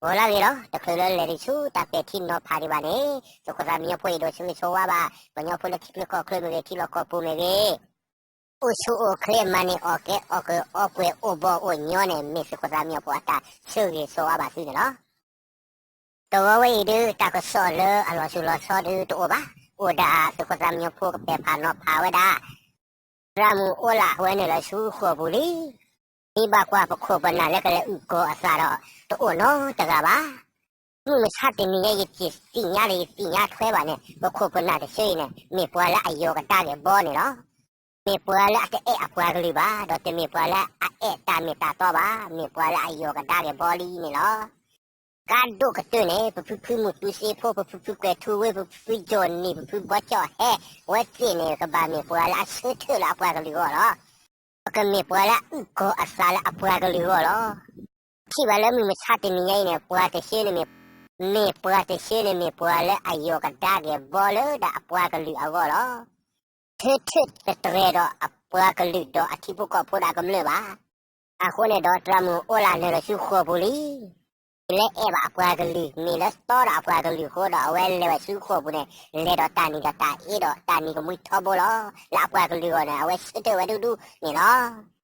အိၣ်လၢအဂ့ၤလီၤ. တချုးလၢလဲၤဒံးဆူတၢ်ပဲာ်ထံနီၤဖးဒံးဘၣ်န့ၣ် သုးခိၣ်သၣ်မံညီၤဖိ အဲၣ်ဒိးဆၢဂ့ၤဆၢဝါဘၣ် ကညီဖိလၢထံချၢကီၢ်ချၢမ့ၢ်ဂ့ၤ ထံလီၢ်ကီၢ်ပူၤမ့ၢ်ဂ့ၤ, အိၣ်ဆူၣ်အိၣ်ချ့ မၤန့ၢ်အီၣ်ကဲ အီၣ်ကၢအီကွဲၢ် အိၣ်ဘီၣ်အိၣ်ညီန့ၣ် မ့ၢ်သုးခိၣ်သၣ်မံညီၤဖိအတၢ်ဆၢဂ့ၤဆၢဝါဘၣ်သုန့ၣ်လီၤ. တဝီဝဲအံၤဒုး တၢ်ကစီၣ်လၢအလီၤဆူၣ်လီၤဆီဒုးတအိၣ်ဘၣ်. အိၣ်ဒၣ်သုးခိၣ်သၣ်မံညီၤဖိကပဲာ်ဖးနီၤဖးဝဲဒၣ် သရၣ်မုၣ်အိလၣ်ဝဲနုာ်လီၤဆူဃိာ်ပူၤလံ. မ့ၢ်ဘၣ်ကွၢ်ပခိၣ်ပနၢ်လၢကလဲၤအုၣ်ကီၤအသးဒီး တအိၣ်နီတဂၤဘၣ်. မုၢ်မဆါတနံၤညါ ယတသ့ၣ်ညါဒီးယသ့ၣ်ညါထွဲဘၣ်န့ၣ် ပခိၣ်ပနၢ်တဆၢအံၤန့ၣ် မ့ၢ်ပှၤလၢအယီၤကဒါက့ၤဘီန့ၣ်လီၤ. မ့ၢ်ပှၤလၢအတအဲၣ်အပှၤကလုာ်ဘၣ် ဒီးတမ့ၢ်ပှၤလၢအအဲၣ်တၢ်မ့ၢ်တၢ်တီဘၣ်, မ့ၢ်ပှၤလၢအယီၤကဒါက့ၤဘီလံန့ၣ်လီၤ. ကါဒိၣ်ကတၢၢ်န့ၣ် ပဖုဖုမုၢ်တူစ့ဖိ, ပဖုဖုကွဲၤထူဝ့, ပဖုဖုကၠီၣ်နံၣ်, ပဖုဘီကၠီၣ်ဟဲ, အဝဲသ့ၣ်န့ၣ် ကဘၣ်မ့ၢ်ပှၤလၢအဆၢထၢၣ်လၢအပှၤကလုာ်အဂီၢ်လီၤ. ဒီးကမ့ၢ်ပှၤလၢအအုၣ်ကီၤအသးလၢအပှၤကလုာ်အဂီၢ်လီၤ. ထံၣ်ဘၣ်လၢမုၢ်မဆါတနံၤညါအံၤန့ၣ် ပှၤတဆၢန့ၣ်မ့ၢ်, မ့ၢ်ပှၤတဆၢန့ၣ်မ့ၢ်ပှၤလၢအယီၤကဒါက့ၤဘီလၢဒၣ်အပှၤကလုာ်အဂီၢ်လီၤ. ဆၢထၢၣ်တတြဲၤဒီးအပှၤကလုာ်ဒီးအထံဖိကီၢ်ဖိဒီးအကမျၢၢ်ဘၣ်. အဃိန့ၣ်ဒီး သရၣ်မုၣ်အိလၣ်နုာ်လီၤဆူဃိာ်ပူၤလံ. မ့ၢ်လၢအဲၣ်ဘၣ်အပှၤကလုာ်, မ့ၢ်လၢတီဒီးအပှၤကလုာ်အဃိဒီး အဝဲလဲၤဝဲဆူဃိာ်ပူၤန့ၣ် လဲၤဒီးတၢ်နံၤဒီးတၢ်အ့ဒီးတၢ်နံၤကမှံထီဘိလီၤ. လၢအပှၤကလုာ်အဂီၢ်န့ၣ် အဝဲဆၢထၢၣ်ဝဲဒူဒူန့ၣ်လီၤ.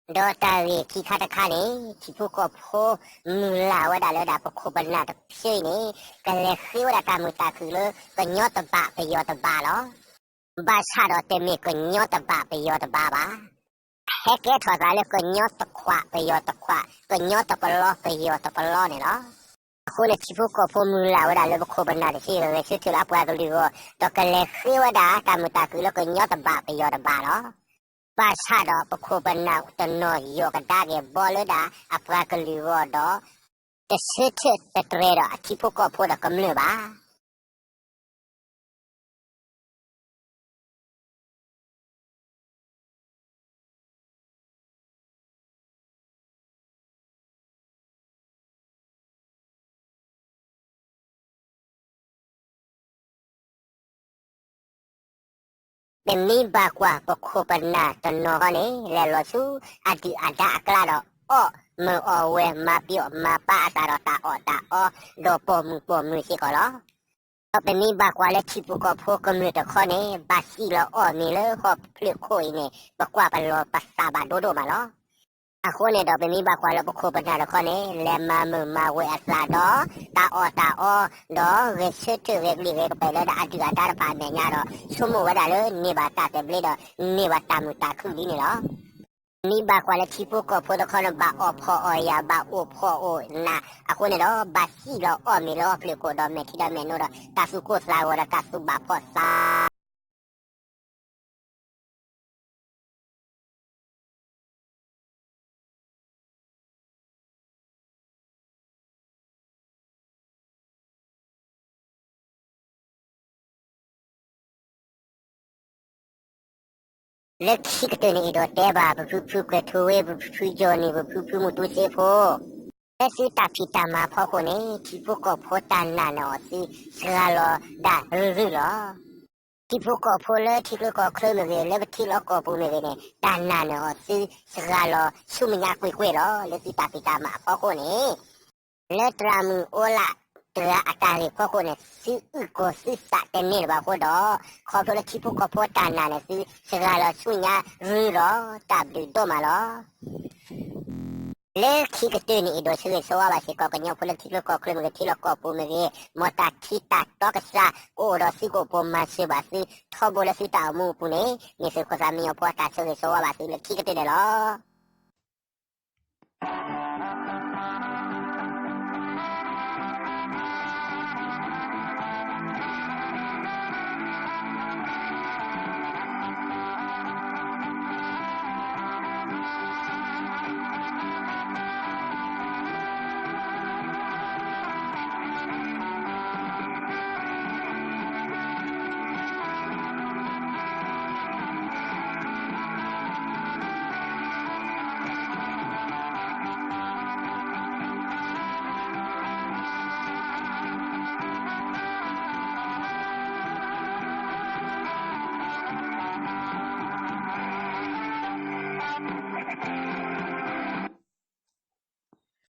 ဒီးတၢ်ဂ့ၢ်ခံခါတခါန့ၣ် ထံဖိကီၢ်ဖိမုၢ်လၢ်ဝဲဒၣ်လၢဒၣ်ပခိၣ်ပနၢ်တဆၢအံၤန့ၣ် ကလဲၤဃ့ဝဲဒၣ်တၢ်မုာ်တၢ်ခုၣ်လၢ ကညီတဘၣ်ပယီၤတဘၣ်လီၤ. ဘၣ်ဆၣ်ဒီးတမ့ၢ်ကညီတဘၣ်ပယီၤတဘၣ်ဘၣ်. ဟဲကဲထီၣ်သးလၢကညီတခွးပယီၤတခွး, ကညီတပလီပယီၤတပလီန့ၣ်လီၤ. အဃိန့ၣ် ထံဖိကီၢ်ဖိမုၢ်လၢ်ဝဲဒၣ်လၢပခိၣ်ပနၢ်တဆၢဂဲၤဆၢထၢၣ်လၢအပှၤကလုာ်အဂီၢ်, ဒီးကလဲၤဃ့ဝဲဒၣ်တၢ်မုာ်တၢ်ခုၣ်လၢကညီတဘၣ်ပယီၤတဘၣ်လီၤ. ဘၣ်ဆၣ်ဒီးပခိၣ်ပနၢ်တနီၤယီၤကဒါက့ၤဘီလၢဒၣ်အပှၤကလုာ်အဂီၢ်ဒီး တဆၢထၢၣ်တတြဲၤဒီးအထံဖိကီၢ်ဖိဒီးကမျၢၢ်ဘၣ်. ပမ့ၢ်ဘၣ်ကွၢ်ပခိၣ်ပနၢ်တနီၤဃီန့ၣ် လဲၤလီၤဆူအဒုၣ်အဒါအကျါဒီး အီၣ်မုာ်အီၣ်ဝဲ မၤပျီမၤပာ်အသးဒီးတၢ်အီၣ်တၢ်အီ ဒီးပိာ်မုၣ်ပိာ်မုၣ်စ့ၢ်ကီးလီၤ. ဒီးပမ့ၢ်ဘၣ်ကွၢ်လၢထံဖိကီၢ်ဖိကမျၢၢ်တခီန့ၣ် ဘၣ်စံၣ်လီၤအီၣ်မ့ၤလၢဟီၣ်ဖျၢၣ်ခိၣ်အံၤန့ၣ် ပကွၢ်ပလီၢ်ပသးဘၣ်ဒိဒိၣ်မးလီၤ. အဃိန့ၣ်ဒီး ပမ့ၢ်ဘၣ်ကွၢ်လၢပခိၣ်ပနၢ်တခီန့ၣ် လဲၤမၤမုာ်မၤဝဲၤအသးဒီး တၢ်အီၣ်တၢ်အီ ဒီးဂဲၤဆၢထၢၣ်ဂဲၤကလံၣ်ဂဲၤကပၤလၢဒၣ်အဒုၣ်အဒါတဖၣ်အမဲာ်ညါဒီး ဆိကမိၣ်ဝဲဒၣ်လၢ န့ၢ်ဘၣ်တၢ်သဘျ့ဒီး န့ၢ်ဘၣ်တၢ်မုာ်တၢ်ခုၣ်လံန့ၣ်လီၤ. မ့ၢ်ဘၣ်ကွၢ်လၢထံဖိကီၢ်ဖိတခီန့ၣ် ဘၣ်အီၣ်ဖှီၣ်အီၣ်ယာ် ဘၣ်အိၣ်ဖှီၣ်အိၣ်နး အဃိန့ၣ်ဒီး ဘၣ်စံၣ်လီၤအီၣ်မ့ၤလၢဟီၣ်ဖျၢၣ်ခိၣ်ဒီး မဲာ်ထံဒီးမဲာ်နိဒီး တၢ်သူၣ်ကိၢ်သးဂီၤဒီး တၢ်သူၣ်ဘၣ်ဖှီၣ်သး လၢခံကတၢၢ်န့ၣ် အဲၣ်ဒိးတဲဘၣ် ပဖုဖုကွဲၤထူဝ့ ပဖုဖုကၠီၣ်နံၣ် ပဖုဖုမုၢ်တူစ့ဖိ, လၢသုတၢ်ဖံးတၢ်မၤအဖီခိၣ်န့ၣ် ထံဖိကီၢ်ဖိတၢ်နာ်န့ၢ်အီၤသု စှၤလီၤဒၣ်ရုၢ်ရုၢ်လီၤ. ထံဖိကီၢ်ဖိလၢထံချၢကီၢ်ချၢမ့ၢ်ဂ့ၤ လၢပထံလီၢ်ကီၢ်ပူၤမ့ၢ်ဂ့ၤန့ၣ် တၢ်နာ်န့ၢ်အီၤသု စှၤလီၤဆူမဲာ်ညါကွ့ၢ်ကွ့ၢ်လီၤ. လၢသုတၢ်ဖံးတၢ်မၤအဖီခိၣ်န့ၣ် လၢသရၣ်မုၣ်အိလၣ်တဂၤအတၢ်ဂ့ၢ်ဖီခိၣ်န့ၣ် သုအုၣ်ကီၤသုသးတန့ၢ်လၢၤဘၣ်အဃိဒီး ခီဖျိလၢထံဖိကီၢ်ဖိတၢ်နာ်န့ၢ်သု စှၤလီၤဆူညါရုၢ်ဒီး တၢ်ဘျုးဒိၣ်မးလီၤ. လၢခံကတၢၢ်န့ၣ် အဲၣ်ဒိးဆၢဂ့ၤဆၢဝါဘၣ်စ့ၢ်ကီး ကညီဖိလၢထံချၢကီၢ်ချၢမ့ၢ်ဂ့ၤ ထံလီၢ်ကီၢ်ပူၤမ့ၢ်ဂ့ၤ, မ်တၢ်ထံတၢ်တီကစၢ် ကအိၣ်ဒီးသု ကအိၣ်ပိာ်မၤစၢၤဘၣ်သု ထီဘိလၢသုတၢ်အိၣ်မူအပူၤန့ၣ် မ့ၢ်သုးခိၣ်သၣ်မံညီၤဖိအတၢ်ဆၢဂ့ၤဆၢဝါဘၣ်သုလၢခံကတၢၢ်န့ၣ်လီၤ.